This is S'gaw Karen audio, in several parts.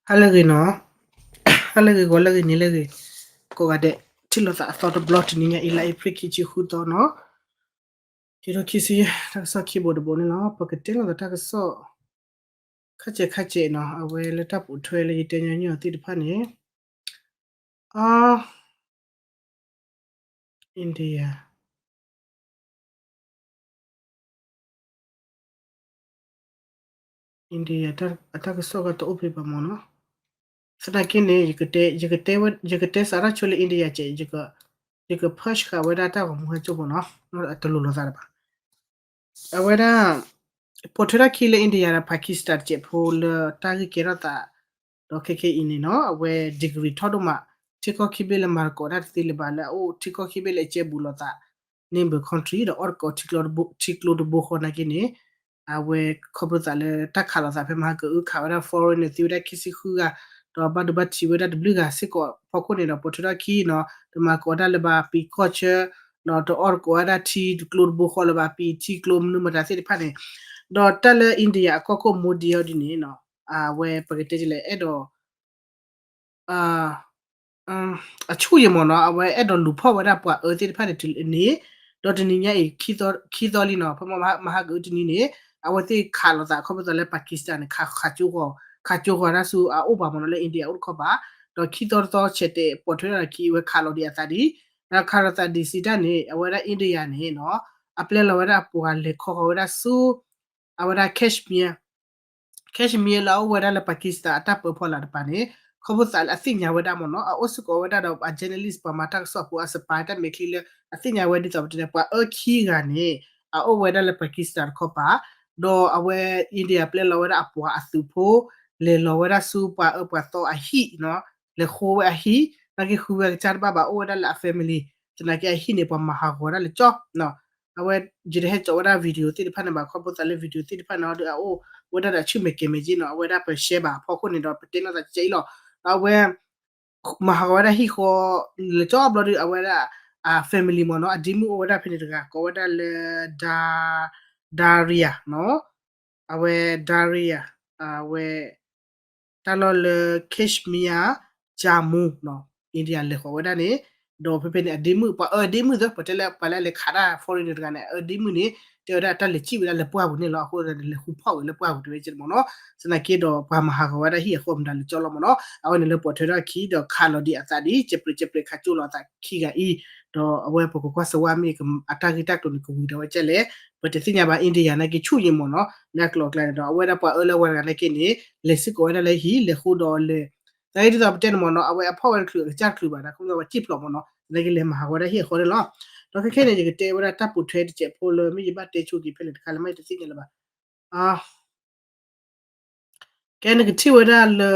ဟါလၢအဂ့ၤနီၤ, ဟါလၢအဂ့ၤ ဂီၤလၢအဂ့ၤ နံၤလၢအဂ့ၤ, ကိးဂၤဒဲး ထံၣ်လိာ်သးအသီတဘျီတနံၤညါအံၤ လါအ့ဖြ့ၣ်ခံဆံဃုသီနီၤ, ခံထိခံဆံယဲၢ် တၢ်ကစီၣ်ခံဘိတဘိန့ၣ်လီၤ. ပကတဲလိာ်သးတၢ်ကစီၣ် ခါစဲးခါစဲးနီၤ, အဝဲလၢတၢ်ပိာ်ထွဲလၢယတဲညီနုၢ်အီၤသ့ၣ်တဖၣ်န့ၣ်, အ India, India အတၢ်ကစီၣ်ကတအိၣ်ဖဲဘၣ် မ့ၢ်နီၤ. သနာ်က့န့ၣ် ယကတဲစးထီၣ်ဆိလၢ India ကဲး, ယက push ဃာ်ဝဲဒၣ်တၢ်ဂီၤမူဟဲကၠိဖိနီၤ, တလိၤလိာ်သးတဘၣ်. အဝဲဒၣ် ပိာ်ထွဲထီၣ်ခံလၢ India ဒီး Pakistan တစဲးဖိလၢတၢ်ဂ့ၢ်ကဲထီၣ်သး, ဒီးခဲခဲအံၤန့ၣ်နီၤ အဝဲ degree ထီၣ်ဒိၣ်မး, ထံကီၢ်ခံဘ့ၣ်လၢမၤသကိးတၢ်တသ့လၢၤဘၣ်, လၢအအိၣ်ထံကီၢ်ခံဘ့ၣ်လၢအကဲဘူးလိာ်သး neighbor country ဒီးအီၣ်သကိးထံကျိတဘိဃီနာ်က့န့ၣ်, အဝဲခီဖျိသးလၢတၢ်ခးလိာ်သးဖဲမဟါကအုခးဝဲဒၣ် foreign န့ၣ် သံဝဲဒၣ်ခံဆံဃုဂၤ, ဒီးဘၣ်ဒိဘၣ်ထံးဝဲဒၣ်တဘျုးဂၤစ့ၢ်ကီးအဖီခိၣ်န့ၣ်ဒီး ပိာ်ထွဲထီၣ်ခံနီၤ, တမၤသကိးတၢ်လၢၤဘၣ် ပံၤကီၢ်ဆၢ, ဒီးတအီၣ်သကိးဝဲဒၣ်ထံကျိတဘိဃီလၢၤဘၣ်, ပံၤထံကျိမနုၤမတၤသ့ၣ်တဖၣ်န့ၣ်, ဒီးတၢ်လၢ India အကီၢ်ခိၣ် Modi အီၤဒ်န့ၣ်နီၤ, အဝဲပကတဲလဲၣ် အဲၣ်ဒိး အဆူၣ်ယံာ်မ့ၢ်နီၤ, အဝဲအဲၣ်ဒိးလူၤဖီၣ်ဝဲဒၣ်ပှၤအၢသ့ၣ်တဖၣ်န့ၣ်န့ၣ်, ဒီးတနံၤညါအံၤ ခံသီလံနီၤ, ဖဲမဟါကအုတနံၤန့ၣ်, အဝဲသ့ၣ်ခးလိာ်သးခီဖျိသးလၢ Pakistan န့ၣ် ခး, ခးကၠိဃီၤတၢ်ဆူအအိၣ်ဘၣ်မ့ၢ်နီၤ, လၢ India အိၣ်တခီဘၣ်, ဒီးခံသီတသီဆဲးတဲာ်ပိာ်ထွဲထီၣ်ခံ အဝဲခးလိာ်ဒံးအသးဒံး, ဒီးခးလိာ်သးဒံးစံးတၢ်န့ၣ် အဝဲဒၣ် India န့ၣ်နီၤ, အပျဲလီၤဝဲဒၣ်အပှၤလဲၤခီဃီၤဝဲဒၣ်ဆူ အဝဲဒၣ် Kashmir, Kashmir လၢအအိၣ်ဝဲဒၣ်လၢ Pakistan အတၢ်ပၢဖီလာ်တပၤန့ၣ်, ခီဖျိသးလၢအသ့ၣ်ညါဝဲဒၣ်မ့ၢ်နီၤ, အအိၣ်စ့ၢ်ကီးဝဲဒၣ်ဒီးအ journalist ပှၤမၤတၢ်ကစီၣ်ဖိအ spy တၢ်မဲာ်ချံလၢ အသ့ၣ်ညါဝဲဒ်သိးပတဲန့ၣ် ပှၤအၢခံဂၤန့ၣ်, အအိၣ်ဝဲဒၣ်လၢ Pakistan တခီပၤ, ဒီးအဝဲ India ပျဲလီၤဝဲဒၣ်အပှၤအသုးဖိ, လဲၤလီၤဝဲဒၣ်ဆူပှၤအၢပှၤသီအဟံၣ်နီၤ, လဲၤဃိဝဲအဟံၣ်, နာ်က့ဃုဝဲကစၢ်တဘၣ်ဘၣ် အိၣ်ဝဲဒၣ်လၢအ family, သနာ်က့အဟံၣ်န့ၣ် ပှၤမၤဟးဂီၤဝဲဒၣ်လၢကၠီ အဝဲ ယတဟဲကၠီဝဲဒၣ် video သ့ၣ်တဖၣ်န့ၣ်ဘၣ်, ခီဖျိသးလၢ video သ့ၣ်တဖၣ်န့ၣ်ဒီး အအိၣ်ဝဲဒၣ်ဒီးအဆူၣ်မဲာ်ကဲၤမဲာ်က့နီၤ, အဝဲဒၣ်ပ share ဘၣ်အဖီခိၣ်န့ၣ်ဒီး ပတဲလိာ်သးကဲအံၤလီၤ. ဒီးအဝဲ မၤဟးဂီၤဝဲဒၣ်ဟံၣ်ဃီ လၢကၠီဘျီဒီး အဝဲဒၣ် အ family မ့ၢ်နီၤ, အဒ့မုၣ်အိၣ်ဝဲဒၣ်ဖဲန့ၣ်တဂၤ ကိးဝဲဒၣ်လၢ Daria နီၤ, အဝဲ Daria, အဝဲ တၢ်လီၢ်လၢ Kashmir, Jammu နီၤ, India လဲၤဃီၤဝဲဒၣ်န့ၣ်, ဒီးဖဲဖဲန့ၣ် အဒ့မုၣ်, ပှၤအၢဒ့မုၣ်သ့ၣ်, ပတဲလၢပှၤလၢအလဲၤခးတၢ် foreign န့ၣ်တဂၤန့ၣ် အအၢဒ့မုၣ်န့ၣ် တဲဝဲဒၣ်တၢ်လဲၤစံၣ်ဝဲဒၣ်လၢပှၢ်ပူၤန့ၣ်လီၤ, အဃိန့ၣ် လဲၤဃုဖီၣ်ဝဲလၢပှၢ်ပူၤတဲဝဲကဲမ့ၢ်နီၤ, သနာ်က့ဒီးပှၤမၤဟးဂီၤဝဲဒၣ်ဟံၣ်အဃိမတၤလၢကၠီလီၤမ့ၢ်နီၤ, အဝဲန့ၣ်လၢပိာ်ထွဲထီၣ်ခံဒီးခးလီၤဒံးအသးဒ် ကဲးပြဲးကဲးပြဲးခးကၠိလိာ်အသးခံဂၤအံၤ, ဒီးအဝဲပကကွၢ်စၢၤဝဲမ့ၢ်အတၢ်ဂ့ၢ်တၢ်ကျိၤန့ၣ် ကဝံၤဒီးဝဲကဲလဲၣ်, ပတသ့ၣ်ညါဘၣ် India နာ်က့ဆူၣ်ယံာ်မ့ၢ်နီၤ, လၢအကျိၤအကျဲန့ၣ်ဒီး အဝဲဒၣ်ပှၤအၢလၢအဝဲတဂၤနာ်က့န့ၣ် လဲၤစ့ၢ်ကီးဝဲဒၣ်လၢဟံၣ် လဲၤဃိဒီးလဲၤ, သနာ်က့ဒ်သိးပတဲန့ၣ်မ့ၢ်နီၤ, အဝဲအဖီၣ်ဝဲတချုးအကစၢ်တချုးဘၣ် ဒီးခီဖျိဝဲစံၣ်ဖျိးမ့ၢ်နီၤ, သနာ်က့လဲၤမၤဟးဂီၤဝဲဒၣ်ဟံၣ်အဃိန့ၣ်လီၤ. ဒီးခဲခဲန့ၣ် ယကတဲဝဲဒၣ်တၢ်ပိာ်ထွဲတစဲးဖိလၢမ့ၢ်ယဘၣ်တဲဆိက့ၤဖဲလဲၣ်တခါလၢမ့ၢ်ယတသ့ၣ်ညါလၢၤဘၣ် ကဲ နကထံၣ်ဝဲဒၣ်လၢ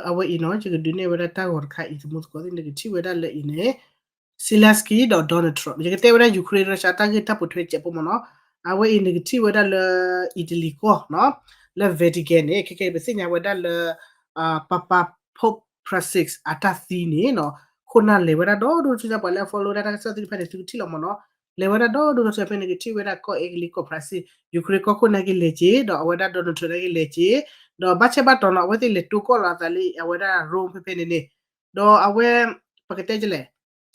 အဝဲအံၤနီၤ, ယကဒုးနဲၣ်ဝဲဒၣ်တၢ်ဂီၤတခါအံၤ သမူသကိးသ့ၣ် နကထံၣ်ဝဲဒၣ်လၢအံၤန့ၣ် Zelensky ဒီး Donald Trump ယကတဲဝဲဒၣ် Ukraine Russia တၢ်ဂ့ၢ်တၢ်ပိာ်ထွဲတစဲးဖိမ့ၢ်နီၤ, အဝဲအံၤနကထံၣ်ဝဲဒၣ်လၢ Italy ကီၢ်နီၤ, လၢ Vatican န့ၣ် ခဲခဲအံၤပသ့ၣ်ညါဝဲဒၣ်လၢ Papa Pope Francis အတၢ်သံန့ၣ်နီၤ, ခိၣ်နၢ်လဲၤဝဲဒၣ်ဒီဒူၣ်ဒီထၢ ပှၤလၢအ follow ဒၣ်တၢ်ကစီၣ်သ့ၣ်တဖၣ်န့ၣ် သုကထံၣ်လီၤမ့ၢ်နီၤ, လဲၤဝဲဒၣ်ဒီဒူၣ်ဒီထၢ ဖဲနကထံၣ်ဝဲဒၣ်ကီၢ် Italy ကီၢ် Brazil, Ukraine ကီၢ်ခိၣ်နာ်က့လဲၤက့ၤ ဒီးအဝဲဒၣ် Donald Trump နာ်က့လဲၤက့ၤ, ဒီးဘၣ်ဆၣ်ဘၣ်တီၤနီၤ အဝဲသ့ၣ်လဲၤတိၢ်ကီၢ်လိာ်အသးလၢအဝဲဒၣ် Rome ဖဲဖဲန့ၣ်န့ၣ်, ဒီးအဝဲ ပကတဲကလဲၣ်,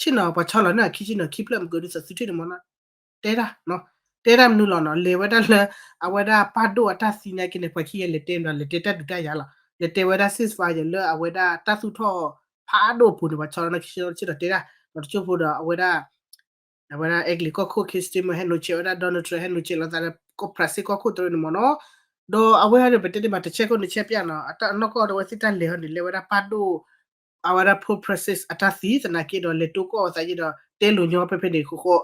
ဆ့ၣ်နီၤပှၤဆီလီၤန့ၢ်အခံဆ့ၣ်နီၤခံဖျၢၣ်မုၢ်ကဒုးသးသုထံၣ်န့ၣ်မ့ၢ်နီၤ, တဲတၢ်, တဲတၢ်မနုၤလီၤနီၤ, လဲၤဝဲဒၣ်လၢ အဝဲဒၣ်ပၢ်ဒိၣ်အတၢ်သံနာ်က့န့ၣ် ပှၤခံဂၤလဲၤတဲမနုၤ လဲၤတဲတၢ်ဒုးတၢ်ယၤလီၤ, လဲၤတဲဝဲဒၣ် ceasefire လၢအဝဲဒၣ်တၢ်သူၣ်ထီၣ်ဖးဒိၣ်အပူၤန့ၣ် ပှၤဆီလီၤန့ၢ်ခံဆ့ၣ်နီၤဆ့ၣ်နီၤတဲတၢ်, ဒီးတကၠိဖိဒီးအဝဲဒၣ် အဝဲဒၣ် Italy ကီၢ်ခိၣ် Keir Starmer ဟဲနိၣ်ဆဲးဝဲဒၣ် Donald Trump ဟဲနိၣ်ဆဲးလိာ်သးလၢကီၢ် Brazil ကီၢ်ခိၣ်တရၢန့ၣ်မ့ၢ်နီၤ, ဒီးအဝဲဟဲန့ၣ် ပတဲတ့ၢ်မး တဆဲးခိၣ်နဆဲးပျၢ်နီၤ, အတၢ်နီၢ်ကီၢ်ဒီးအဝဲသ့ၣ်တၢ်လဲၤဟီန့ၣ် လဲၤဝဲဒၣ်ပၢ်ဒိၣ် အဝဲဒၣ် Pope Francis အတၢ်သံ သနာ်က့ဒီး လဲၤတိၢ်ကီၢ်အသးယ့ဒီး တဲလိာ်ညီဖဲဖဲန့ၣ်ဃီဃီ,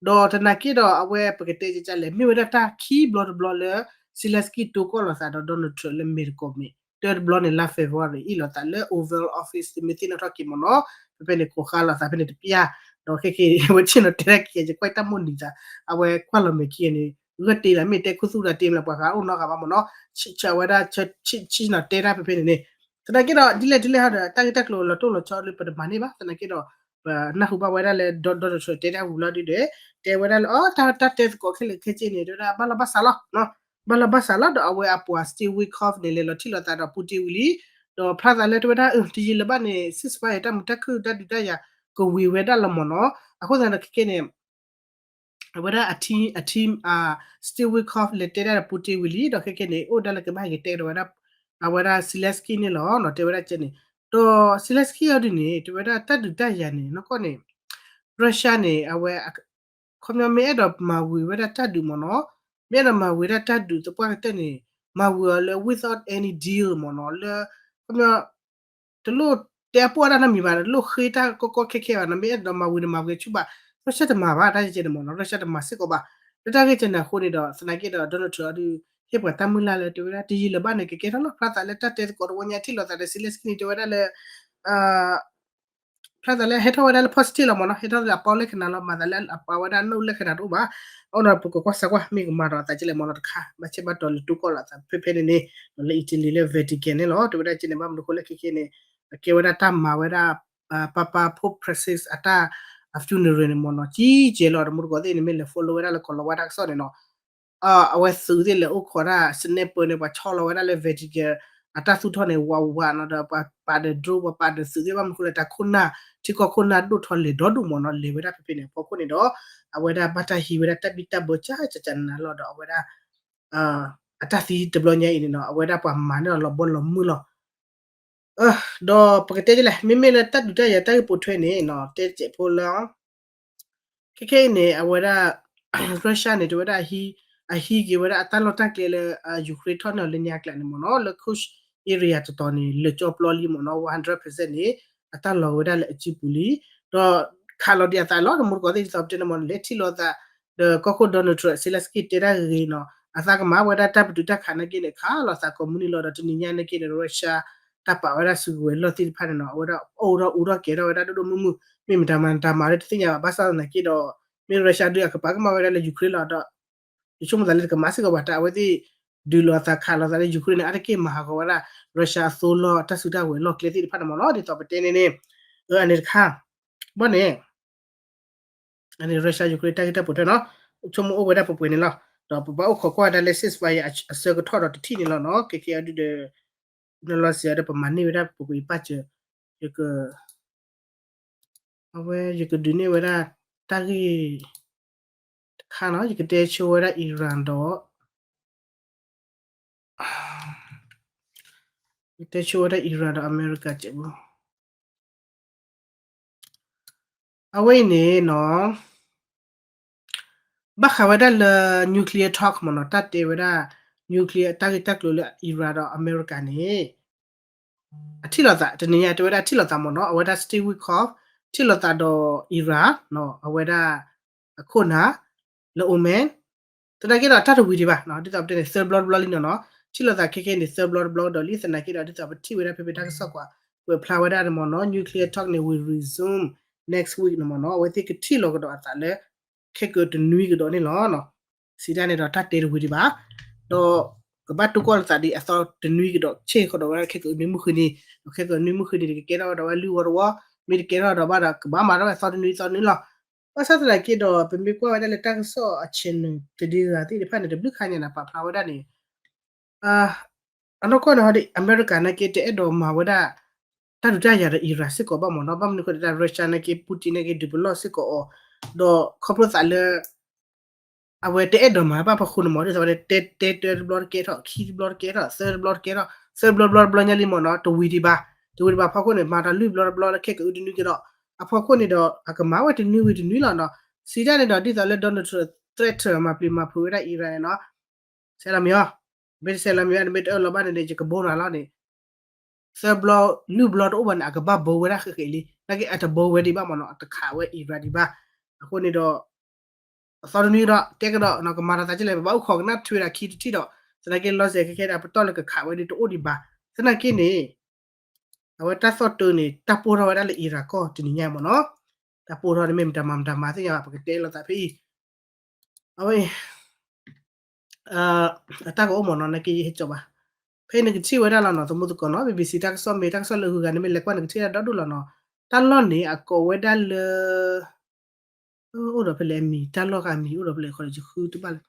ဒီးသနာ်က့ဒီး အဝဲပကတဲကလဲၣ် မ့ၢ်ဝဲဒၣ်တၢ်ခံဘျီတဘျီလၢ Zelensky တိၢ်ကီၢ်လိာ်သးဒီး Donald Trump လၢမဲာ်တကိးမဲာ် တၢတဘျီန့ၣ် လါ February အ့ၣ်လိာ်သးလၢ Oval Office သုမ့ၢ်သ့ၣ်နီၣ်ထီၣ်က့ၤမ့ၢ်နီၤ, ဖဲဖဲန့ၣ် ကိးဃါလိာ်သးဖဲန့ၣ်တပျၢ်, ဒီးခဲက့ၤ အဝဲဆ့ၣ်နီၤတဲတၢ်ခံဂၤ ယကွၢ်တၢ်မိၣ်နံၤသး, အဝဲကွၢ်လီၤမဲာ်ခံဂၤန့ၣ် ဂၢၢ်တ့လၢ မ့ၢ်တဲခူသူၣ်ဒီးတ့မး ပှၤဂၤအိၣ်နီတဂၤဘၣ်မ့ၢ်နီၤ, ဆဝဲဒၣ် ဆ့ၣ်နီၤတဲတၢ်ဖဲဖဲန့ၣ်န့ၣ်, သနာ်က့ဒီး ဒ်လဲၣ်ဒ်လဲၣ်ဟီဒီး တၢ်ဂ့ၢ်တၢ်ကျိၤလီၤတိၢ်လီၤဆီလၢပတမၤန့ၢ်ဘၣ်, သနာ်က့ဒီး ပနၢ်ဟူဘၣ်ဝဲဒၣ်လၢ Donald Trump တဲတၢ်ဝံၤလီၤဒုဒီး တဲဝဲဒၣ်လၢ အတၢ်တဲသကိးခဲလၢာ်ခဲဆ့န့ၣ် တဲဝဲဒၣ်ဘၣ်လီၤဘၣ်စးလီၤ, ဘၣ်လီၤဘၣ်စးလီၤ ဒီးအဝဲအပှၤ Steve Witkoff န့ၣ် လဲၤလီၤထံၣ်လိာ်သးဒီး Putin ဝံၤလံ, ဒီးဖျါသးလၢတဲဝဲဒၣ် အၢ တယံာ်လၢၤဘၣ်န့ၣ် ceasefire တၢ်မုာ်တၢ်ခုၣ်တၢ်ဒုးတၢ်ယၤ ကဝံၤဝဲဒၣ်လီၤမ့ၢ်နီၤ. အဃိသတးဒီးခဲကဲန့ၣ် အဝဲဒၣ်အ team အ team အ Steve Witkoff လဲၤတဲဒၣ်ဒီး Putin ဝံၤလံ ဒီးခဲကဲန့ၣ် အိၣ်ဒၣ်လၢကဘၣ်ဟဲက့ၤတဲကဒီးဝဲဒၣ် အဝဲဒၣ် Zelensky န့ၣ်လီၤနီၤ တဲဝဲဒၣ်ကဲန့ၣ်. ဒီး Zelensky အီၤဒ်န့ၣ် တဲဝဲဒၣ်တၢ်ဒုးတၢ်ယၤန့ၣ် နီၢ်ကီၢ်န့ၣ် Russia န့ၣ် အဝဲ ခီပညီမ့ၢ်အဲၣ်ဒိးမၤဝံၤဝဲဒၣ်တၢ်ဒုးမ့ၢ်နီၤ, မ့ၢ်အဲၣ်ဒိးမၤဝံၤဒၣ်တၢ်ဒုးသပှၢ်ကတၢၢ်န့ၣ် မၤဝံၤအီၤလၢ without any deal မ့ၢ်နီၤ, လၢ ခီပညီ တလိၣ်တဲအပိၢ်အတၢ်နီတမံၤဘၣ်, တလိၣ်ဃ့တၢ်ကီကီခဲခဲဘၣ်နီၤ, မ့ၢ်အဲၣ်ဒိးမၤဝံၤန့ၣ် မၤဝံၤအဆူၣ်ဘၣ်, Russia တမၤဘၣ် တၢ်ကဲန့ၣ်မ့ၢ်နီၤ, Russia တမၤစ့ၢ်ကီးဘၣ်. လၢတၢ်ဂ့ၢ်ကဲန့ၣ်အဃိန့ၣ်ဒီး သနာ်က့ဒီး Donald Trump အီၤဒုး ဟ့ၣ်ပှၤတၢ်မုၢ်လၢ်လၢတဲဝဲဒၣ် တယံာ်လၢၤဘၣ်န့ၣ် ကကဲထီၣ်လီၤ. ဖျါသးလၢတၢ်တဲသကိးတဝီညါထံၣ်လိာ်သးဒီး Zelensky န့ၣ် တဲဝဲဒၣ်လၢ ဖျါသးလၢဟဲထီၣ်ဝဲဒၣ်လၢ positive လီၤမ့ၢ်နီၤ, ဟဲထီၣ်လၢအပီလၢခံနၤလီၤ, မၤသးလၢအပာ်ဝဲဒၣ်နီၣ်လၢခံနၤတအိၣ်ဘၣ်. အဃိဒီးပကကွၢ်စၢၤကွၢ် မ့ၢ်ကမၤဒီးအသးကဲလဲၣ်မ့ၢ်နီၤတခါ, ဘၣ်ဆၣ်ဘၣ်တီၤလၢတိကီၢ်လီၤသးဖဲဖဲန့ၣ်န့ၣ် လၢ Italy လၢ Vatican န့ၣ်လီၤ. တဲဝဲဒၣ်ကဲန့ၣ် ဘၣ်မနုၤဃိလဲၣ်ခဲခဲန့ၣ် အကဲဝဲဒၣ်တၢ်မၤဝဲဒၣ် Papa Pope Francis အတၢ် အ funeral န့ၣ်မ့ၢ်နီၤ, ကံကဲလီၤ. ဒီးမူတကိးသ့ၣ်န့ၣ် မ့ၢ်လဲၤ follow ဝဲဒၣ်လၢကီၤလၤဝါတၢ်ကစီၣ်န့ၣ်နီၤ အဝဲသုးသ့ၣ်လဲၤအိၣ်ခိးတၢ် sniper န့ၣ် ပှၤဆီလီၤဝဲဒၣ်လၢ Vatican အတၢ်သူၣ်ထီၣ်န့ၣ် ဝးဝးနီၤ, ဒီးပှၤပာ်ဒီး drone ပှၤပာ်ဒီးသုးသ့ၣ် ဘၣ်မနုၤဃိလဲၣ် တၢ်ခိၣ်နၢ် ထံကီၢ်ခိၣ်နၢ်ဒိၣ်ထီၣ်လဲၤဒီဒူၣ်မ့ၢ်နီၤ, လဲၤဝဲဒၣ်ဖဲဖဲန့ၣ်အဖီခိၣ်န့ၣ်ဒီး အဝဲဒၣ်ဘၣ်တၢ်ဟံးဝဲဒၣ်တၢ်ဘံၣ်တၢ်ဘၢကကနၤလီၤဒီး အဝဲဒၣ် အတၢ်သံတဘျီညါအံၤန့ၣ်နီၤ အဝဲဒၣ်ပှၤမၤန့ၢ်အီၤလီၤဘီလီၤမုၢ်လီၤ. ဒီးပကတဲဒ်လဲၣ် မ့မ့ၢ်လၢတၢ်ဒုးတၢ်ယၤတၢ်ဂ့ၢ်ပိာ်ထွဲန့ၣ်နီၤ တဲတစဲးဖိလၢ ခဲခဲအံၤန့ၣ် အဝဲဒၣ် Russia န့ၣ် တဲဝဲဒၣ် အဟံးက့ၤဝဲဒၣ်အတၢ်လီၢ်တၢ်ကျဲလၢ Ukraine ထီၣ်န့ၢ်အီၤလၢညါကျးန့ၣ်မ့ၢ်နီၤ လၢ Kursk area တတီၤန့ၣ် လၢာ်ကၠီပျီလံမ့ၢ်နီၤ one hundred percent န့ၣ် အတၢ်လီၤဝဲဒၣ်လၢအစုပူၤလံ. ဒီးခးလီၤဒံးအသးလီၤ တမူတကိးသ့ၣ်ဒ်သိးပတဲန့ၣ်မ့ၢ်နီၤ လဲၤထံၣ်လိာ်သး ဒီးကီၢ်ခိၣ် Donald Trump Zelensky တဲဒၣ်ဂ့ၤဂ့ၤနီၤ အသးကမၤဝဲဒၣ်တၢ်ပတုာ်တၢ်ခးနာ်က့န့ၣ် ခးလိာ်သးကိးမုၢ်နံၤလီၤဒီးတနံၤညါနာ်က့န့ၣ် Russia တၢ်ပာ်ဝဲဒၣ်စုကဝဲၤလီၢ်သ့ၣ်တဖၣ်န့ၣ်နီၤ အဝဲဒၣ်အိၣ်ထီၣ်အူထီၣ်ကဲၤထီၣ်ဝဲဒၣ်ဒိၣ်ဒိၣ်မုၢ်မုၢ် မ့ၢ်မတၤမၤတၢ်မၤလၢတသ့ၣ်ညါဘၣ် ဘၣ်ဆၣ်သနာ်က့ဒီး မ့ၢ် Russia ဒုးအကပာ်ကမၣ်ဝဲဒၣ်လၢ Ukraine လီၤဒီး ယဆိကမိၣ်သးလၢတကမၤစ့ၢ်ကီးဘၣ် တၢ်အဝဲသ့ၣ် ဒုးလိာ်သးခးလိာ်သးလၢ Ukraine န့ၣ် အါတက့ၢ်မၤဟးဂီၤဝဲဒၣ် Russia အသိလီၢ်တၢ်စုတၢ်ဝဲၤလီၢ်ကျဲသ့ၣ်တဖၣ်န့ၣ်မ့ၢ်နီၤ ဒ်သိးပတဲန့ၣ်န့ၣ် အန့ၣ်တခါ ဘၣ်န့ၣ် အန့ၣ် Russia Ukraine တၢ်ဂ့ၢ်တၢ်ပိာ်ထွဲနီၤ ဆိကမိၣ်အိၣ်ဝဲဒၣ်ပှဲၤပှဲၤန့ၣ်လီၤ ဒီးပဘၣ်အိၣ်ခိးကွၢ်ဝဲဒၣ်လၢ ceasefire အဆၢကထီၣ်ဒီးတထံၣ်န့ၣ်လီၤနီၤ ခဲကဲအဒုးဒီး နီၢ်လီၤစံးအီၤဒီးပမၤန့ၢ်ဝဲဒၣ်ပပှဲၤပာ်စၢၤ ယက အဝဲယကဒုးန့ၢ်ဝဲဒၣ်တၢ်ဂ့ၢ်တခါနီၤ ယကတဲဆိဝဲဒၣ် Iran ဒီး ယကတဲဆိဝဲဒၣ် Iran ဒီး America စဲးဘိ အဝဲအံၤန့ၣ်နီၤ ဘၣ်ဃးဝဲဒၣ်လၢ nuclear talk မ့ၢ်နီၤ တၢ်တဲဝဲဒၣ် nuclear တၢ်ဂ့ၢ်တၢ်ကျိၤလၢ Iran ဒီး America န့ၣ် အထံၣ်လိာ်သး တနံၤညါတဲဝဲဒၣ်ထံၣ်လိာ်သးမ့ၢ်နီၤ အဝဲဒၣ် Steve Witkoff ထံၣ်လိာ်သးဒီး Iran နီၤ အဝဲဒၣ် အခိၣ်နၢ် လၢ Oman သနာ်က့ဒီးတၢ်တဝံၤဒံးဘၣ် ဒ်သိးပတဲန့ၣ် သၢဘျီတဘျီလံနီၤနီၤ ထံၣ်လိာ်သးခဲခဲန့ၣ် သၢဘျီတဘျီဒီးလံ သနာ်က့ဒီးဒ်သိးပထံၣ်ဝဲဒၣ်ဖဲဖဲတၢ်ကစီၣ်ကွာ် ကွဲးဖျါဝဲဒၣ်န့ၣ်မ့ၢ်နီၤ nuclear talk န့ၣ် will resume next week န့ၣ်မ့ၢ်နီၤ အဝဲသ့ၣ်ကထံၣ်လိာ်ကဒီးအသးလၢ ခဲကတနွံကဒီးန့ၣ်လီၤ စံးဒၣ်န့ၣ်ဒီးတၢ်တဲတဝံၤဒံးဘၣ် ဒီးကဘၣ်တိၢ်ကီၢ်လိာ်သးဒ်အသီတနွံကဒီး ဆ့ၣ်ဃီးဒီးဝဲဒၣ်ခဲကအုးနွံမုၢ်ဃုနံၤ ဒီးခဲကအုးနွံမုၢ်ဃုနံၤန့ၣ် ကကဲထီၣ်ဝဲဒီးဝဲလွံၢ်ဝီတဝီ မ့ၢ်တကဲထီၣ်ဒီးဘၣ်ဒီးကဘၣ်မၤထီၣ်ဝဲအသီတနွံသီတနွံလီၤ ဘၣ်ဆၣ်သနာ်က့ဒီး ပမ့ၢ်ကွၢ်ဝဲဒၣ်လၢတၢ်ကစီၣ်အ channel တဒုဂၤသ့ၣ်တဖၣ်န့ၣ် တဘျုးခါညါန့ၣ် ပာ်ဖျါဝဲဒၣ်န့ၣ် အနီၢ်ကီၢ်န့ၣ်ဟီဒ် အမဲရကၤနာ်က့ တအဲၣ်ဒိးမၤဝဲဒၣ် တၢ်ဒုးတၢ်ယၤဒီး Iran စ့ၢ်ကီးဘၣ်မ့ၢ်နီၤ ဘၣ်မနုၤဃိဒီး Russia နာ်က့ Putin နာ်က့ ဒုးပလီၢ်စ့ၢ်ကီးအီၤ ဒီးခီဖျိသးလၢ အဝဲတအဲၣ်ဒိးမၤဘၣ်ဖီခိၣ်န့ၣ်မ့ၢ် ဒ်သိးဝဲဒၣ် တဲတဲတဘျီတကဲထီၣ် ခံတဘျီတကဲထီၣ် သၢတဘျီတကဲထီၣ် သၢဘျီတဘျီတဘျီညါလံမ့ၢ်နီၤ တဝံၤဒံးဘၣ် တဝံၤဒံးဘၣ်ဖီခိၣ်န့ၣ် မၤဒီးလွံၢ်ဘျီတဘျီလၢခဲကအုးတနွံကဒီး အဖီခိၣ်န့ၣ်ဒီး အကမၤဝဲတနွံဝံၤတနွံလီၤနီၤ စံးတၢ်န့ၣ်ဒီး ဒ်သိးလၢ Donald Trump threat မၤပျံၤမၤဖုးဝဲဒၣ် Iran နီၤ ဆဲးလီၤမံၤအီၤ မ့ၢ်တဆဲးလီၤမံၤအီၤ မ့ၢ်တအၢၣ်လီၤဘၣ်န့ၣ်န့ၣ် ယကဘိနၤလီၤန့ၣ် သၢဘျီ လွံၢ်ဘျီတအိၣ်ဘၣ်န့ၣ် အကဘၣ်ဘိဝဲဒၣ်ဃဲးဃဲးလံ နာ်က့အတဘိဝဲဒံးဘၣ်မ့ၢ်နီၤ အတခးဝဲ Iran ဒံးဘၣ် အဃိန့ၣ်ဒီး အသီတနွံဒီး တဲကဒီး ကမၤဒီးသးကလဲၣ် ပဘၣ်အိၣ်ခိးကနၣ်ထွဲဒၣ်ခံတထံၣ်ဒီး သနာ်က့လီၤစဲးခဲခဲဒၣ် ပတီၢ်လၢကခးဝဲဒံးတအိၣ်ဒံးဘၣ် သနာ်က့န့ၣ် အဝဲတၢ်သီၣ်တၢ်န့ၣ် တၢ်ပိၢ်ထီၣ်ဝဲဒၣ်လၢ Iran ကီၢ်တနံၤညါမ့ၢ်နီၤ တၢ်ပိၢ်ထီၣ်န့ၣ်မ့ၢ်မတၤမၤမတၤမၤသ့ၣ်ညါဘၣ် ပကတဲလိာ်သးဖဲအံၤ အဝဲ အတၢ်ကအိၣ်မ့ၢ်နီၤ နာ်က့ယဟဲကၠီဘၣ် ဖဲနကထံၣ်ဝဲဒၣ်လီၤနီၤ သမူသကိးနီၤ BBC တၢ်ကစီၣ်မ့ၢ်တၢ်ကစီၣ်လၢအဂုၤအဂၤန့ၣ်မ့ၢ်လဲၤကွၢ်နကထံၣ်ဒၣ်ဒီဒူၣ်လီၤနီၤ တၢ်လီၢ်န့ၣ် အကိးဝဲဒၣ်လၢ အိၣ်ဒီးဖဲလဲၣ်အမံၤ တၢ်လီၢ်ဂၤအမံၤ အိၣ်ဒီးဖဲလဲၣ် ခီဒီးယဃုတဘၣ်လၢ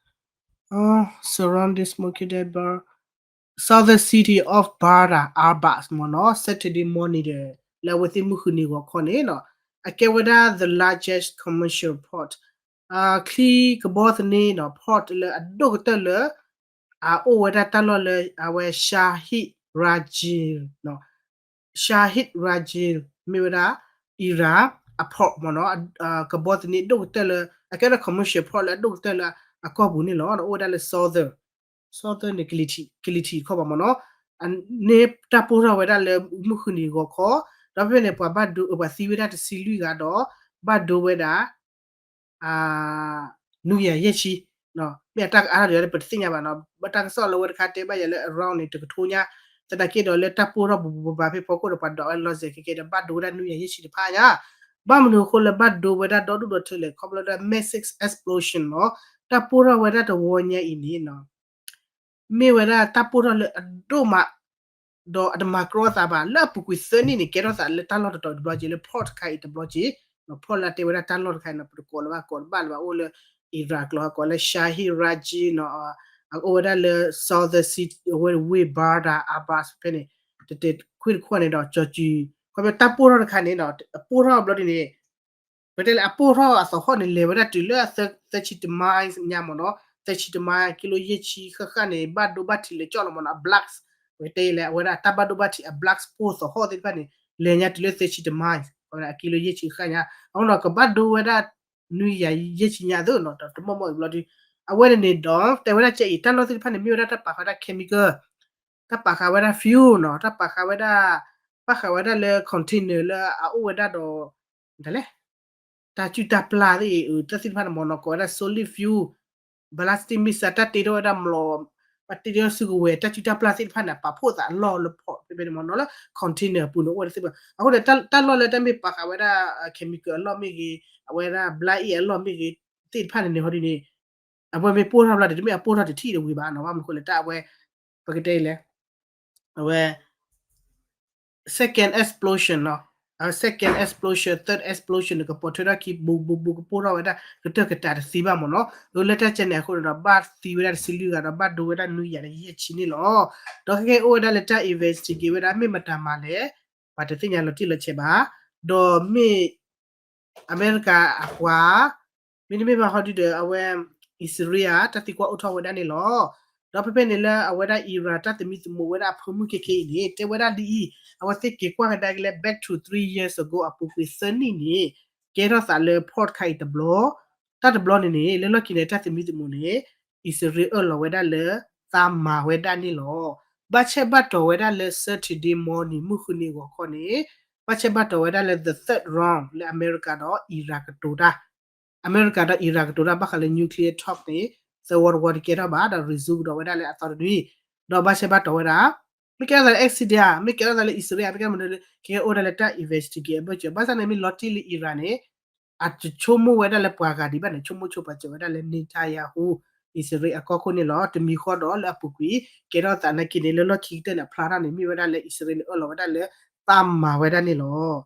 surround this smoky debris Southern city of Bandar Abbas မ့ၢ်နီၤ Saturday morning ဒီး လၢအဝဲသ့ၣ်မုၢ်ဃုနံၤဂီၤခီန့ၣ်နီၤ အကဲဝဲဒၣ် the largest commercial port ချံကဘီသန့နီၤ port လၢအဒိၣ်ကတၢၢ်လၢ အအိၣ်ဝဲဒၣ်တၢ်လီၢ်လၢအဝဲ Shahid Raji နီၤ Shahid Raji မ့ၢ်ဝဲဒၣ် Iran အ port မ့ၢ်နီၤ ကဘီသန့ဒိၣ်ကတၢၢ်လၢ အကဲဒၣ် commercial port လၢအဒိၣ်ကတၢၢ်လၢအကီၢ်ပူၤန့ၣ်လီၤ. ဒီးအိၣ်ဝဲဒၣ်လၢ Southern Southern န့ၣ် ကလံၤထံးတခီဘၣ်မ့ၢ်နီၤ န့ၣ်တၢ်ပိၢ်ထီၣ်ဝဲဒၣ်လၢမုၢ်ဃုနံၤဂီၤခီ ဒီးဖဲန့ၣ် ပှၤဘၣ်ဒိ ပှၤသံဝဲဒၣ်တဆံလွံၢ်ဂၤဒီး ဘၣ်ဒိဝဲဒၣ် နွံကယၤယဲၢ်ဆံ မ့ၢ်အတၢ်ကအါထီၣ်ဒ်လဲၣ် ပတသ့ၣ်ညါဘၣ်နီၤ ဘၣ်တၢ်ကစီၣ်လၢဝဲတခါတဲဘၣ်ယၤလၢ around န့ၣ် တကထိညါ သနာ်က့ဒီးလၢတၢ်ပိၢ်ထီၣ်ပူၤပူၤဘၣ်ဘၣ်ဖဲဖီခိၣ်ဒီးပှၤဒိးဝဲလီၤစဲးခဲကဲဒီး ဘၣ်ဒိဝဲဒၣ်နွံကယၤယဲၢ်ဆံတဖၣ်ညါ ဘၣ်မနုၤအဃိလၢဘၣ်ဒိဝဲဒၣ်ဒီဒူၣ်ဒီထၢလဲၣ် ခီဖျိလၢ massive explosion နီၤ တၢ်ပိၢ်ထီၣ်ဝဲဒၣ်တဝီညါအံၤန့ၣ်နီၤ မ့ၢ်ဝဲဒၣ်တၢ်ပိၢ်ထီၣ်လၢအဒိၣ်မး ဒီးအတမၤကြီသးဘၣ် လၢအပူၤကွံာ်သၢနံၣ်န့ၣ် ကဲထီၣ်သးလၢတၢ်လီၢ်တတီၤတဘျီက့ၤ လၢ port တခါအံၤတဘျီက့ၤ port လၢအတဲဝဲဒၣ်တၢ်လီၢ်တခါအံၤနီၤ ပတကိးလၢၤဘၣ်ကိးတဘၣ်လၢၤဘၣ် အိၣ်လၢ Iran ကျိာ် ကိးလၢ Shahid Raji နီၤ အအိၣ်ဝဲဒၣ်လၢ Southern city အဝဲဝ့ၢ် Bandar Abbas ဖဲန့ၣ် တတဲခွ့ၣ်တခီန့ၣ်ဒီး ကၠီၤစုၤ ခီဖျိတၢ်ပိၢ်ထီၣ်တခါန့ၣ်ဒီး အပိၢ်ထီၣ်ဘျီဒ်န့ၣ် ပတဲလၢအပိၢ်ထီၣ်အသဟီၣ်န့ၣ် လဲၤဝဲဒၣ်တုၤလၢသၢဆံတမးညါမ့ၢ်နီၤ သၢဆံတမး ကံလိယဲၢ်ဆံဃၣ်ဃၣ်န့ၣ် ဘၣ်ဒိဘၣ်ထံးလဲၤကၠီၣ်လီၤမ့ၢ်နီၤ အ blast ပကတဲလၢအဝဲဒၣ်တၢ်ဘၣ်ဒိဘၣ်ထံးအ blast ပိၢ်သဟီၣ်သ့ၣ်တဖၣ်န့ၣ် လဲၤညါတုၤလၢသၢဆံတမး အကံလိယဲၢ်ဆံဃၣ်ညါ အဃိဒီးကဘၣ်ဒိဝဲဒၣ် နွံကယၤယဲၢ်ဆံညါသ့နီၤ တမီၢ်မီၢ်အံၤဘျီဒ် အဝဲန့ၣ်န့ၣ်ဒီး တဲဝဲဒၣ်ကဲအံၤ တၢ်လီၢ်သ့ၣ်တဖၣ်န့ၣ် မ့ၢ်ဝဲဒၣ်တၢ်ပာ်ဃာ်ဝဲဒၣ် chemical တၢ်ပာ်ဃာ်ဝဲဒၣ် fuel နီၤ တၢ်ပာ်ဃာ်ဝဲဒၣ် ပာ်ဃာ်ဝဲဒၣ်လၢ container လၢအအိၣ်ဝဲဒၣ်ဒီး တၢ်လဲၣ် တၢ်စုၣ်တၢ်ပျၢ်သ့ၣ်အံၤ တၢ်သ့ၣ်တဖၣ်န့ၣ်မ့ၢ်နီၤ ကိးဝဲဒၣ် solid fuel ballistic missile တၢ်တ့ထီၣ်ဝဲဒၣ်မျိာ် ပှၤတ့ထီၣ်စုကဝဲၤ တၢ်စုၣ်တၢ်ပျၢ်သ့ၣ်တဖၣ်န့ၣ် ပာ်ဖှိၣ်သးအလီၢ်လၢ port ဖဲဖဲန့ၣ်မ့ၢ်နီၤ လၢ container အပူၤန့ၣ် အိၣ်ဝဲဒၣ်သ့ၣ်တဖၣ် အဃိန့ၣ် တၢ်လီၢ်လၢတၢ်မ့ၢ်ပာ်ဃာ်ဝဲဒၣ် chemical အလီၢ်မ့ၢ်ဂ့ၤ အဝဲဒၣ် ဘျါအ့ၣ်အလီၢ်မ့ၢ်ဂ့ၤ သ့ၣ်တဖၣ်န့ၣ်န့ၣ်ဟီဒ်န့ၣ် အဝဲမ့ၢ်ပိၢ်ထီၣ်ဘျီဒီး တမ့ၢ်အပိၢ်ထီၣ်တထံၣ်တဝံၤဘၣ်နီၤ ဘၣ်မနုၤအဃိလဲၣ် တၢ်အဝဲ ပကတဲအံၤလဲၣ် အဝဲ second explosion နီၤ အဝဲ second explosion third explosion န့ၣ် ကပိာ်ထွဲထီၣ်ခံ ဘူးဘူးဘူး ကပိၢ်ထီၣ်ဝဲဒၣ် ကတၢၢ်ကတၢၢ်တသ့ဘၣ်မ့ၢ်နီၤ လၢတၢ်ကဲန့ၣ်အဃိန့ၣ်ဒီး ဘၣ်သံဝဲဒၣ်တဆံလွံၢ်ဂၤဒီး ဘၣ်ဒိဝဲဒၣ်နွံကယၤယဲၢ်ဆံန့ၣ်လီၤ ဒီးခဲကဲအိၣ်ဝဲဒၣ်လၢတၢ် investigate ဝဲဒၣ် မ့ၢ်မတၤမၤလဲၣ် ပှၤတသ့ၣ်ညါလီၤတံၢ်လီၤဆဲးဘၣ် ဒီးမ့ၢ် အမဲရကၤအပှၤ မ့တမ့ၢ်ဘၣ်ဟီဒုဒီး အဝဲ အံၣ်စရ့လး တၢ်သံကွၢ်အိၣ်ထီၣ်ဝဲဒၣ်န့ၣ်လီၤ. ဒီးဖဲဖဲန့ၣ်လၢအဝဲဒၣ် Iran တၢ်သမံသမိးဝဲဒၣ်အဖၢမုၢ်ခဲခဲအံၤန့ၣ် တဲဝဲဒၣ်ဒ်အံၤ, အဝဲသ့ၣ်က့ၤကွၢ်ကဒါက့ၤလၢ back to three years ago အပူၤကွံာ်သၢနံၣ်န့ၣ် ကဲထီၣ်သးလၢ port တခါအံၤတဘျီ, တၢ်တဘျီန့ၣ်န့ၣ် လၢလီၢ်ခံန့ၣ် တၢ်သမံသမိးန့ၣ် အံၣ်စရ့လးအၢၣ်လီၤဝဲဒၣ်လၢ သးမၤဝဲဒၣ်န့ၣ်လီၤ. ဘၣ်ဆၣ်ဘၣ်တီၤဝဲဒၣ်လၢ Saturday morning မုၢ်ဃုနံၤဂီၤခီန့ၣ် ဘၣ်ဆၣ်ဘၣ်တီၤဝဲဒၣ်လၢ the third round လၢအမဲရကၤဒီး Iran ကတိၤတၢ်, အမဲရကၤဒီး Iran ကတိၤတၢ်ဘၣ်ဃးလၢ nuclear talk န့ၣ် သဝီတဝီတကဲထီၣ်ဘၣ် ဒီး resume ကဒီးဝဲဒၣ်လၢအသီတနွံ, ဒီးဘၣ်ဆၣ်ဘၣ်တီၤဝဲဒၣ် မ့ၢ်ကဲထီၣ်သးလၢ accident ဧါ, မ့ၢ်ကဲထီၣ်သးလၢ အံၣ်စရ့လး မ့ၢ်ကဲမနုၤလၢ ခဲကဲအိၣ်ဒၣ်လၢတၢ် investigate အဘၢၣ်စၢၤ, ဘၣ်ဆၣ်န့ၣ်မ့ၢ်လီၤတံၢ်လၢ Iran န့ၣ် အတဆိကမိၣ်ဝဲဒၣ်လၢပှၤဂၤဒံးဘၣ်န့ၣ် ဆိကမိၣ်ဆိပာ်စၢၤဝဲဒၣ်လၢ Netanyahu အံၣ်စရ့လးအကီၢ်ခိၣ်န့ၣ်လီၤ. တမံၤဃီဒီးလၢအပူၤကွံာ် ကဲထီၣ်သးနာ်က့န့ၣ် လၢလီၢ်ခံကတၢၢ်န့ၣ် အဖျါထီၣ်န့ၣ် မ့ၢ်ဝဲဒၣ်လၢအံၣ်စရ့လးန့ၣ် အၢၣ်လီၤဝဲဒၣ်လၢ သးမၤဝဲဒၣ်န့ၣ်လီၤ.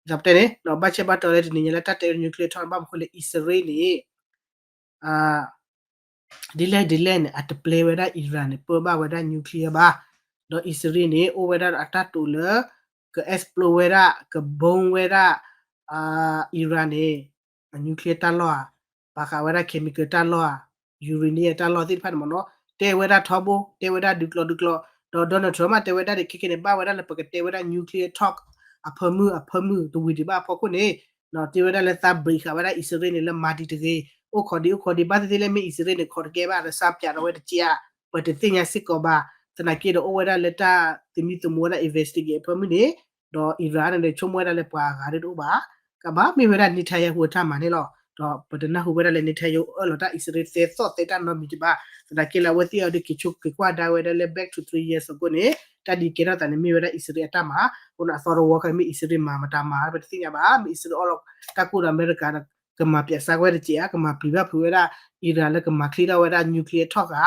ဒီးပတဲန့ၣ် ဘၣ်ဆၣ်ဘၣ်တီၤလၢတနံၤညါလၢတၢ်တဲဝဲ nuclear talk ဘၣ်မနုၤအဃိလဲၣ် အံၣ်စရ့လးန့ၣ် ဒ်လဲၣ်ဒ်လဲၣ်န့ၣ် အတပျဲဝဲဒၣ် Iran န့ၣ် ပၢဘၣ်ဝဲဒၣ် nuclear ဘၣ်. ဒီးအံၣ်စရ့လးန့ၣ် အိၣ်ဝဲဒၣ်ဒီးအတၢ်တိာ်လၢ က explode ဝဲဒၣ် က bomb ဝဲဒၣ် Iran န့ၣ် nuclear တၢ်လီၢ်ဧါ, ပာ်ဃာ်ဝဲဒၣ် chemical တၢ်လီၢ်ဧါ, uranium တၢ်လီၢ်သ့ၣ်တဖၣ်န့ၣ်မ့ၢ်နီၤ, တဲဝဲဒၣ်ထီဘိ တဲဝဲဒၣ်ဒုးကျိၤဒုးကျိၤ, ဒီး Donald Trump မ့ၢ်တဲဝဲဒၣ်ဒ်ခဲကဲန့ၣ် ဘၣ်ဝဲဒၣ်လၢပကတဲဝဲဒၣ် nuclear talk အဖၢမုၢ်အဖၢမုၢ်တဝံၤဒံးဘၣ်အဖီခိၣ်န့ၣ် တဲဝဲဒၣ်လၢသး break ဃာ်ဝဲဒၣ်အံၣ်စရ့လးန့ၣ် လၢမၤဒံးတဂ့ၤ, အိၣ်ခိးဒံးအိၣ်ခိးဒံး ဘၣ်သ့ၣ်သ့ၣ်လၢမ့ၢ်အံၣ်စရ့လးန့ၣ် ခိးတကဲဘၣ် ဒီးစၢပၠးဒီးဝဲတကဲဧါ, ပတသ့ၣ်ညါစ့ၢ်ကီးဘၣ်. သနာ်က့ဒီးအိၣ်ဝဲဒၣ်လၢတၢ်သမံသမိးဝဲဒၣ် investigate အဖၢမုၢ်န့ၣ်, ဒီး Iran န့ၣ် ဆိကမိၣ်ဝဲဒၣ်လၢပှၤအဂၤဒၣ်တအိၣ်ဘၣ်, ကဘၣ်မ့ၢ်ဝဲဒၣ် Netanyahu အတၢ်မၤန့ၣ်လီၤ. ဒီးပတနၢ်ဟူဝဲဒၣ်လၢ Netanyahu အၢၣ်လီၤတၢ်အံၣ်စရ့လးသဲသီၣ်သဲတၢ်နီတမံၤဒံးဘၣ်. သနာ်က့လၢအဝဲသ့ၣ်အံၤဒီးက့ၤဆိက့ၤကွၢ်ဒါဝဲဒၣ်လၢ back to three years ago န့ၣ် တၢ်ဒ်ကဲထီၣ်သးန့ၣ် မ့ၢ်ဝဲဒၣ်အံၣ်စရ့လးအတၢ်မၤ, အဃိန့ၣ် အသီတဝီခါမ့ၢ်အံၣ်စရ့လးမၤမတၤမၤ ပတသ့ၣ်ညါဘၣ်. မ့ၢ်အံၣ်စရ့လးအီၣ်လီၤတၢ်ကိၢ်ဒီးအမဲရကၤဒီး ကမၤပၠးစၢ်ကွဲတကဲဧါ, ကမၤပျံၤဘၣ်ဖုးဝဲဒၣ် Iran လၢကမၤချ့ထီၣ်ဝဲဒၣ် nuclear talk ဧါ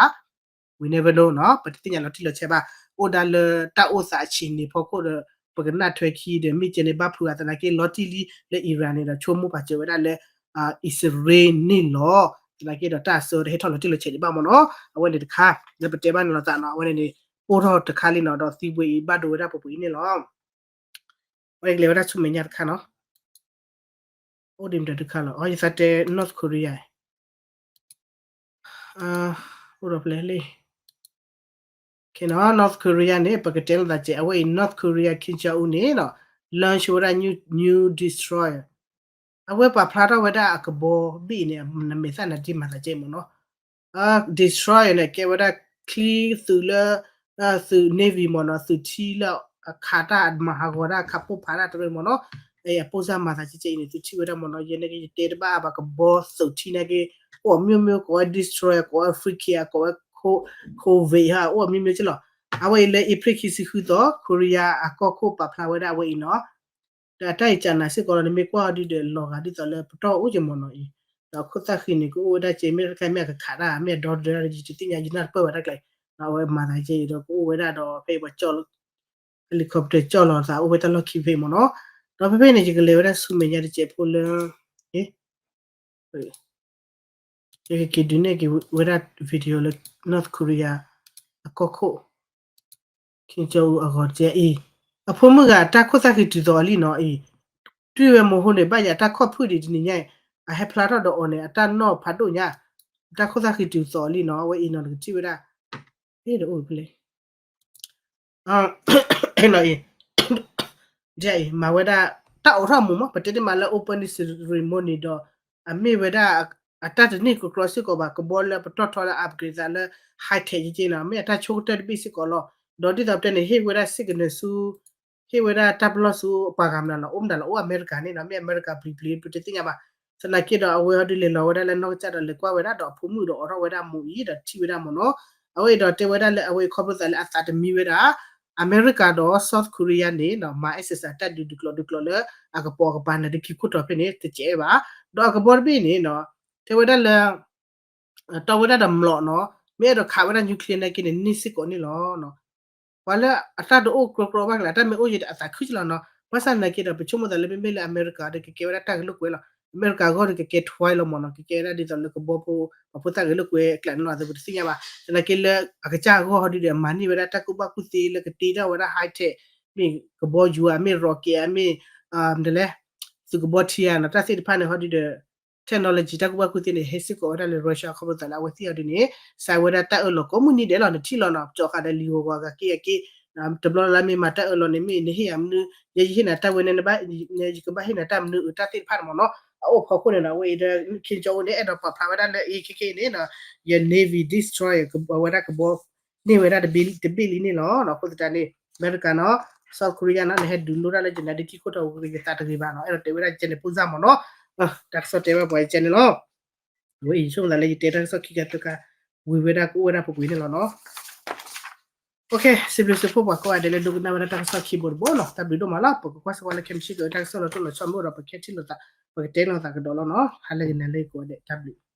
we never know နီၤ, ပတသ့ၣ်ညါလီၤတံၢ်လီၤဆဲးဘၣ်. အိၣ်ဒၣ်လၢတၢ်အိၣ်သးအဆံးန့ၣ်ဖီခိၣ်ဒီး ပကနၣ်ထွဲခံဒီး မ့ၢ်ကဲန့ၣ်ဘၣ်ဖုးဧါ, သနာ်က့လီၤတံၢ်လံလၢ Iran န့ၣ်ဒီး ဆိကမိၣ်ပာ်စၢၤဝဲဒၣ်လၢ အံၣ်စရ့လးန့ၣ်လီၤ. သနာ်က့ဒီးတၢ်အဆၢတဟဲထီၣ်လီၤတံၢ်လီၤဆဲးဒံးဘၣ်မ့ၢ်နီၤ. အဝဲန့ၣ်တခါ လၢပတဲဘၣ်န့ၣ်လီၤသးနီၤ, အဝဲန့ၣ်န့ၣ် အိၣ်ထီၣ်တခါလံနီၤ, ဒီးသံဝဲအံၤဘၣ်ဒိဝဲဒၣ်ပှဲၤပှဲၤအံၤန့ၣ်လီၤ. အဝဲကလဲၤဝဲဒၣ်ဆူမဲာ်ညါတခါနီၤ, အိၣ်ဒံးမတၤတခါလီၤ, အယသးတဲ North Korea အိၣ်ဒီးဖျဲၣ်လံ North Korea န့ၣ် ပကတဲလိာ်သးကဲး အဝဲအံၤ North Korea Kim Jong Un န့ၣ်နီၤ launch ဝဲဒၣ် new destroyer, အဝဲပာ်ဖျါထီၣ်ဝဲဒၣ်အကဘီဘ့ၣ်န့ၣ် နမဲာ်သၣ်နဒ့မၤသးကဲးမ့ၢ်နီၤ, destroyer န့ၣ် ကဲဝဲဒၣ်ချံသုးလၢ သုး navy မ့ၢ်နီၤ, သုးထံလၢအခးတၢ်မၤဟးဂီၤတၢ်ခးပိၢ်ဖးတၢ်တရၢမ့ၢ်နီၤ, အပိၢ်စၢ်မၤသးကဲးအံၤန့ၣ် သုထံၣ်ဝဲဒၣ်မ့ၢ်နီၤ, ယဲန့ၣ်က့ယတဲတဘၣ်ဘၣ် ကဘီသုးထံနာ်က့ အိၣ်အမျိုးမျိုး ကိးဝဲ destroyer ကိးဝဲ frigate ကိးဝဲ corvette ဟါ အိၣ်အမျိုးမျိုးက့လီၤ. အဝဲအံၤလၢ April ခံဆံဃုသီ Korea အကီၢ်ခိၣ်ပာ်ဖျါဝဲဒၣ်အဝဲအံၤနီၤ, ဒီးအတၢ်အံၤကနၤစ့ၢ်ကီးလီၤ နမ့ၢ်ကွၢ်အီၤဒုဒီးလီၤဂာ်ဒ်သိးလၢပတီၢ်အိၣ်က့မ့ၢ်နီၤအံၤ, ဒီးခိၣ်သၣ်ဃံန့ၣ် ကအိၣ်ဝဲဒၣ်က့ မ့ၢ်တခါမ့ၢ်အကခးတၢ် မ့ၢ်အဒီတဒၢတၢ် ယတသ့ၣ်ညါ ယနၢ်တပၢၢ်ဝဲတၢ်ကျဲၤ, ဒီးအဝဲမၤသးကဲအံၤဒီး ကအိၣ်ဝဲဒၣ်ဒီးဖဲအံၤပှၤကၠီၣ်လီၤ helicopter ကၠီၣ်လီၤသးအိၣ်ဝဲတၢ်လီၢ်ခံဖဲအံၤမ့ၢ်နီၤ, ဒီးဖဲဖဲန့ၣ် ယကလဲၤဝဲဒၣ်ဆူမဲာ်ညါတစဲးဖိလၢ ယကက့ၤဒုးနဲၣ်က့ၤဝဲဒၣ် video လၢ North Korea အကီၢ်ခိၣ် Kim Jong Un အဂီၤတကဲအံၤ, အဖိမုၣ်ဂၤအတၢ်ခိၣ်သၣ်ဃံတုၤသိးအီၤလံနီၤအံၤ, တွံၢ်ဝဲမိၢ်ဟိန့ၣ် ဘၣ်ယၤတၢ်ခီၣ်ဖုၣ်ဒံးတနံၤညါအံၤ, အဟဲဖျါထီၣ်ဒီးအီၤန့ၣ် အတၢ်နီၣ်ဖးဒိၣ်ညါ, အတၢ်ခိၣ်သၣ်ဃံတုၤသိးအီၤလံနီၤ, အဝဲအံၤနီၤ နကထံၣ်ဝဲဒၣ် ဟ့ၣ်ဒီးအိၣ်ဖဲလဲၣ် နီၤအံၤ, ဒ်အံၤ မၤဝဲဒၣ် တၢ်အိးထီၣ်မူးမး ပတဲတမံၤလၢ opening ceremony ဒီး အမ့ၢ်ဝဲဒၣ် အတၢ်တန့ၢ်ကကြီစ့ၢ်ကီးဘၣ် ကဘီလၢပတီၢ်ထီလၢ upgrade သးလၢ high tech က့နီၤ မ့ၢ်အတၢ်ဆိကတၢၢ်တဘ့ၣ်စ့ၢ်ကီးလီၤ. ဒီးဒ်သိးပတဲန့ၣ် ဟ့ၣ်ဝဲဒၣ် signal ဆူ ဟ့ၣ်ဝဲဒၣ်တၢ်ပလီၢ်ဆူအပှၤဂၤမနုၤလီၤ အိၣ်မတၤလီၤ အိၣ်အမဲရကၤန့ၣ်နီၤ မ့ၢ်အမဲရကၤပျံၤပျံၤ ပတသ့ၣ်ညါဘၣ်. သနာ်က့ဒီးအဝဲဟီဒုးလဲၤလီၤဝဲဒၣ်လၢနီၢ်ကစၢ်ဒီးလဲၤကွၢ်ဝဲဒၣ်ဒီးအဖိမုၣ်ဒီးအိးထီၣ်ဝဲဒၣ်မူးအံၤဒီးထံၣ်ဝဲဒၣ်မ့ၢ်နီၤ. အဝဲအံၤဒီးတဲဝဲဒၣ်လၢအဝဲအံၤခီဖျိသးလၢအသးတမံဝဲဒၣ် အမဲရကၤဒီး South Korea န့ၣ်နီၤ မၤ exercise တၢ်ဒုးဒုးကျိၤဒုးကျိၤလၢအကပိာ်ကပၤနၤဒုးခံခိၣ်တီၤဖဲန့ၣ် တစဲးဘၣ်. ဒီးအကဘီတဘ့ၣ်န့ၣ်နီၤ တဲဝဲဒၣ်လၢ တီဝဲဒၣ်ဒီးမျိာ်နီၤ မ့ၢ်အဲၣ်ဒိးခးဝဲဒၣ် nuclear နာ်က့န့ၣ် န့ၢ်စ့ၢ်ကီးန့ၣ်လီၤ. ပှၤလၢအတၢ်တအိၣ်ကြီကြီဘၣ်ကလဲာ် အတၢ်မ့ၢ်အိၣ်ယံၤဒီးအသးခုကလီၤနီၤ. ဘၣ်ဆၣ်သနာ်က့ဒီး ပဆိကမိၣ်သးလၢမ့မ့ၢ်လၢအမဲရကၤဒီး ကကဲဝဲဒၣ်တၢ်ဂ့ၢ်လိာ်ကွဲလီၤ. အမဲရကၤအဂီၢ်ဒီးကကဲထွဲလီၤမ့ၢ်နီၤ ကကဲဝဲဒၣ်ဒ်သိးလၢကဘီဖိ ပှၤဖိသၣ်ဂ့ၤလိာ်ကွဲအကျါန့ၣ်လီၤ အသုပတသ့ၣ်ညါဘၣ်. သနာ်က့လၢအကစၢ်အဂီၢ်ဟီဒုဒီး မၤန့ၢ်ဝဲဒၣ်တၢ်ကူၣ်ဘၣ်ကူၣ်သ့လၢကတ့ထီၣ်ဝဲဒၣ် high tech မ့ၢ်ကဘီယူၤဧါ မ့ၢ် rocket ဧါ မ့ၢ် မတၤလဲၣ် သုးကဘီထံဧါနီၤ တၢ်သ့ၣ်တဖၣ်န့ၣ်ဟီဒုဒီး technology တၢ်ကူၣ်ဘၣ်ကူၣ်သ့န့ၣ် ဟဲစ့ၢ်ကီးဝဲဒၣ်လၢ Russia ခီဖျိသးလၢအဝဲသ့ၣ်အီၤဒ်န့ၣ် စးဝဲဒၣ်တၢ်အၢၣ်လီၤကိးမုၢ်နံၤဒဲးလီၤ နထံၣ်လီၤနီၤ ကၠီၤဃာ်ဒီးလံာ်ဂီၤဂီၤဂၤက့ၤဂၤက့ၤ တဘျီလၢမ့ၢ်မၤတၢ်အၢၣ်လီၤန့ၣ် မ့ၢ်နဟ့ၣ်ယၤမနုၤ ယဲယဟ့ၣ်နၤတၢ်ဝဲန့ၣ် ယကဘၣ်ဟ့ၣ်နၤတၢ်မနုၤအတၢ်သ့ၣ်တဖၣ်န့ၣ်မ့ၢ်နီၤ အအိၣ်ဖီခိၣ်န့ၣ်ဒီး အဝဲအံၤဒီး Kim Jong Un န့ၣ် အဲၣ်ဒိးပာ်ဖျါဝဲဒၣ်လၢအံၤခဲကနံၣ်အံၤန့ၣ်နီၤ ယ navy destroyer ကဘီဝဲဒၣ်ကဘီ န့ၢ်ဝဲဒၣ်တဘ့ၣ်လံတဘ့ၣ်လံန့ၣ်လီၤ. အဃိသတးန့ၣ် အမဲရကၤနီၤ South Korea နီၤ နဟဲဒုးလိတၢ်လၢယနၤဒုးခံခိၣ်တီၤဝံၤ ယသးတဂ့ၤဘၣ်နီၤ အဲၣ်ဒိးတဲဝဲဒၣ်ကဲန့ၣ် ပိၢ်စၢ်မ့ၢ်နီၤ တၢ်ကစီၣ်တဲဝဲပှၤကဲန့ၣ်လီၤ. ဝဲအံၤဆိကမိၣ်သးလၢယတဲတၢ်ကစီၣ်ခံခါသၢခါ ဝံၤဝဲဒၣ်ကအိၣ်ဝဲဒၣ်ပှဲၤပှဲၤန့ၣ်လီၤနီၤ. စံးဘျုးစံးဖှိၣ်ပှၤကိးဂၤဒဲးလၢဒိကနၣ်ဝဲဒၣ်တၢ်ကစီၣ်ခံဘိတဘိနီၤ တၢ်ဘျုးဒိၣ်မးလီၤ ပကကွၢ်စ့ၢ်ကီးလၢခဲမုၢ်ဆ့ၣ်ကီးတၢ်ကစီၣ်လီၤတိၢ်လီၤဆီမ့ၢ်အိၣ်ဒီး ပကဟဲထံၣ်လိာ်သး ပကတဲလိာ်သးကဒီးလီၤနီၤ ဟါလၢဂ့ၤနၤလၢဂ့ၤကိးဂၤဒဲး တၢ်ဘျုး